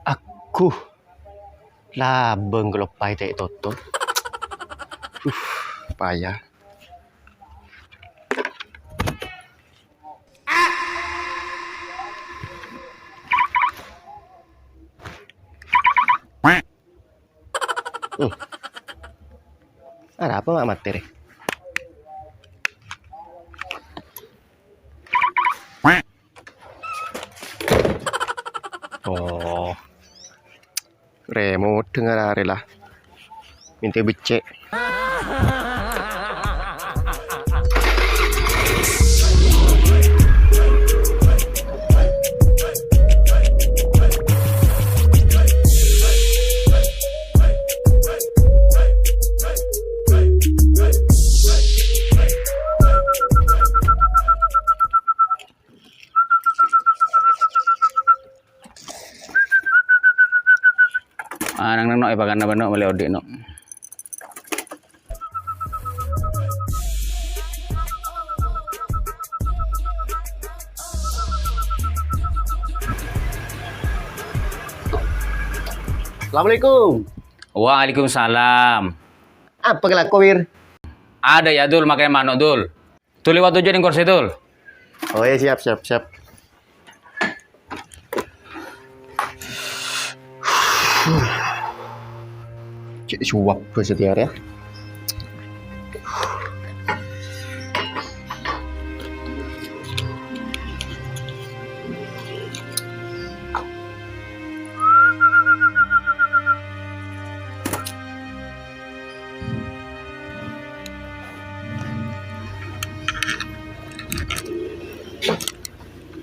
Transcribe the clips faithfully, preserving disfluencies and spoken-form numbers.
Aguh, labâng kaloppaè ta' ètotop. Uh, paya. Hmm. Arapa ma' matè rè? Oh. Rè, modheng arè la. Mènta beccè'. Ah, nang, nang, no, èpakanna bân, no, malè odi', no. Assalamualaikum. Waalaikumsalam. Apa kalako, Wir? Ada ya, Dul, makanya manuk, Dul. Dul, lewat tujuh ning kursi, Dul. Oh iya, siap, siap, siap. Cek suap ke setiap hari ya.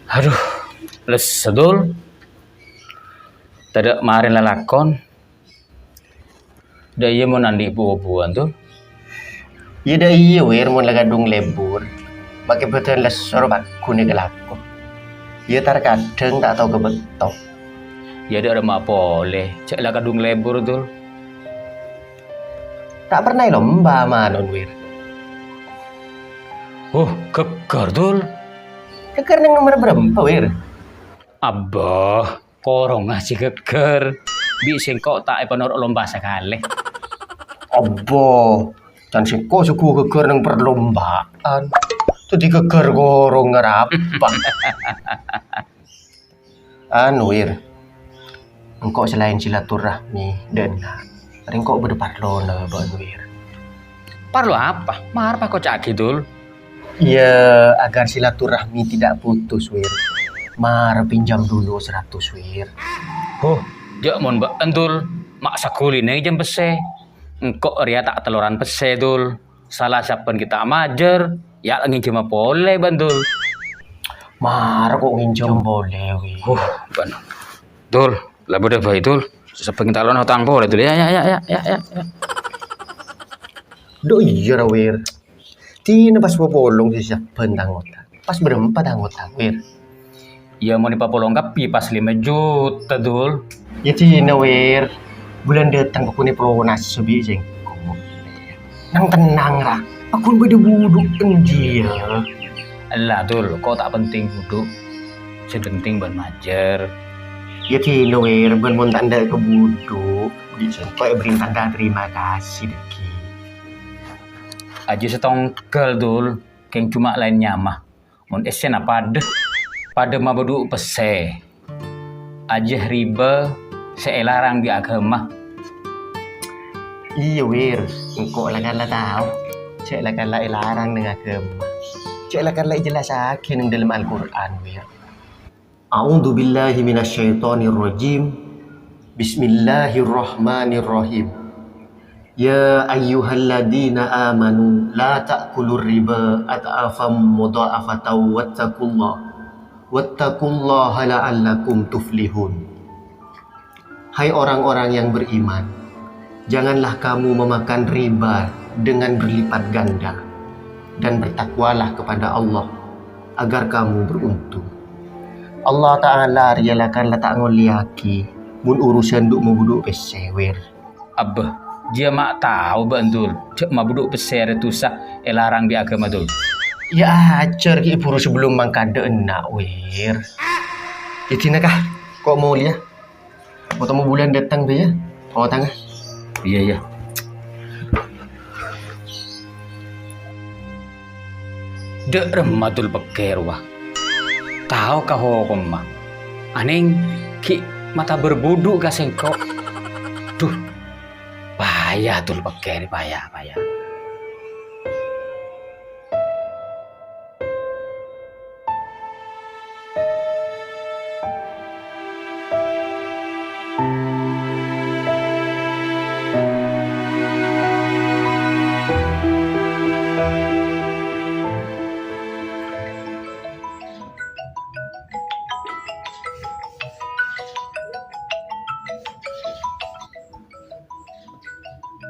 Adhu, lesso, Dul. Tadâ' marèna lalakon. Dâ' iyâ mon andi' bu-obuwân, Dul. Iyâ, dâ' iyâ, Wir, mon la kadhung lebur. Makè bâdân lesso rowa pagghun èkalako. Iyâ, tar kadhâng ta' tao ka bâkto. Iyâ, dâ' remma polè, jhâ' la kadhung lebur, Dul. Ta' pernah èlomba manon, Wir. Huh, ghâgghâr, Dul. Ghâgghâr neng nomer bârâmpa, Wir? Abbâ, korong ngajhi ghâgghâr. Bi' sèngko' ta' èpanoro' lomba sakalè. Abbâ, can sèngko' sogo ghâgghâr neng parlombaan. Dhâddhi ghâgghâr korong ngarapa. Anu, Wir. Engko' salaèn silaturahmi dâ' enna', rèngko' bâdâ parlona bâ'na, Wir. Parlo apa? Mara pakoca'aghi, Dul. Iyâ, agar silaturahmi tidak putus, Wir. Mara pinjam dulu seratus, Wir. Huh, jhâ' mon bâ'en, Dul. Ma' saghuli nèng jhâm pèssè. Engko' rèya ta' telloran pèssè, Dul. Sala sabbhân ghi' ta' majâr, ya' ngènjhâmma polè bân, Dul. Mara ko' ngènjhâm polè, wi. Huh, bân. Dul, la bâdâ bhâi, Dul. Sabbhân ghi' ta' lona otang polè, Dul. Ya, ya, ya, ya, ya, ya, ya. Dhu iyâ, ra, Wir. Dinah pas papolong sè sabbhân tang otang. Pas bârâmpa tang otang, Wir? Iyâ, mon èpapolong kabbhi pas lèma juta, Dul. Iyâ, dinah, Wir. Bulân dâteng pokokna èpalonassa bi' sèngko'. Nang tennang, ra. Pokokna bâdâ budhu'en jiyâ. Ella, Dul, ko' ta' penting budhu'. Sè penting bân majâr. Iyâ, dinah, Wir, bân mon ta' endâ' ka budhu', bi' sèngko' èberri' tandhâ terima kasih, dhâggi'. Ajâ sè tongghâl, Dul, kèng coma laèn nyama. Mon essèna padâ, padâ mabudhu' pèssè. Ajâ ribâ sè èlarang bi' aghâma. Iyâ, Wir, engko' la kala tao. Jhâ' la kala èlarang neng aghâma. Jhâ' la kala èjellassaghi neng dâlem Al-Qur'an, Wir. A'udzubillahi minasyaitonirrajim. Bismillahirrahmanirrahim. Ya ayyuhalladzina amanu la ta'kulur riba ad'afam mudha'afatan wattaqullah. Wattaqullaha la'allakum tuflihun. Hai orang-orang yang beriman, janganlah kamu memakan riba dengan berlipat ganda, dan bertakwalah kepada Allah, agar kamu beruntung. Allah Ta'ala rèya la kala ta' ngollèyaghi mon urusan dhu' mabudhu' pèssè, Wir. Abbâ, Jiyâ ma' tao bâ'na, Dul, jhâ' mabudhu' pèssè rè dhusa èlarang bi' aghâma, Dul. Iyâ ajhâr ghi' buru sabellun mangkadâ' enna', Wir. Iyâ dinah, Kah, ko' molèya. Otamma bulân dâteng bhâi, yâ. Otangnga. Iyâ, iyâ. Dâ' remma Dul Pegghâr rowa. Tao ka hokomma. Anèng ghi' matabâr budhu' ka sèngko'. Dhu. Paya Dul Pegghâr, paya, paya.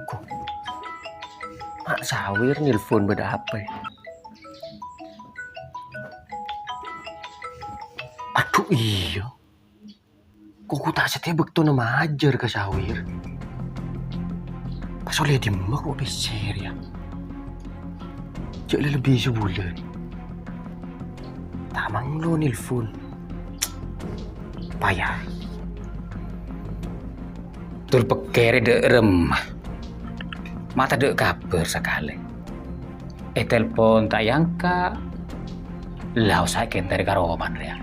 Ko', ma' Sawir nelpon bâdâ apa, yâ? Adhu, iyâ. Ko', ko' ta' satèya bâktona majâr ka Sawir. Pas ollè dimma ko' pèssè rèya? Jhâ' la lebbi sabulân. Ta' manglo nelpon. Paya. Dul Pegghâr rè dâ' remma. Ma' tadâ' kabhâr sakalè. Ètelpon ta' èangka'. La osa èkèntèrè ka romana rèya.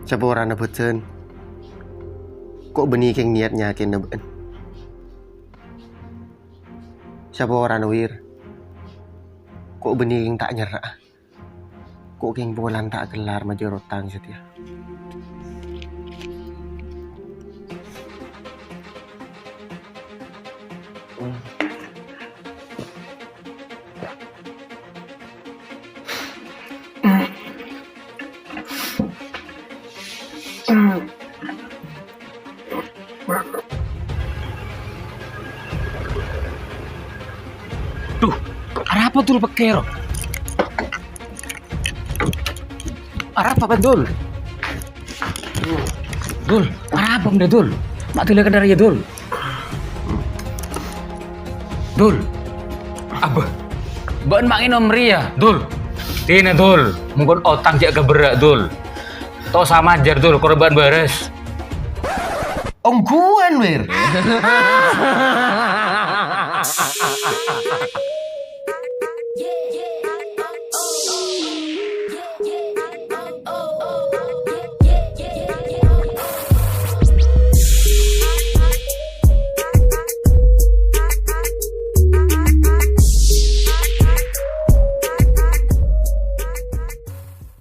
Saporana bhâdhân, ko' bânnè kèng niyat nyakè'ana bâ'na. Saporana, Wir, ko' bânnè kèng ta' nyerra'a. Ko' kèng polana ta' kellar majâr otang satèya. Dhu, arapa Dul Pegghâr? Arapa, Dul? Dul, arapa, Dul? Ma' dulâ ka dârâ, yâ, Dul? Dul. Abbâ. Bâ'na ma' ngènom rèya, Dul. Dinah, Dul. Mon otang jhâ' kaberrâ', Dul. Ta' osa majâr, Dul, kor bâ'na bârâs. Ongghuwân, Wir.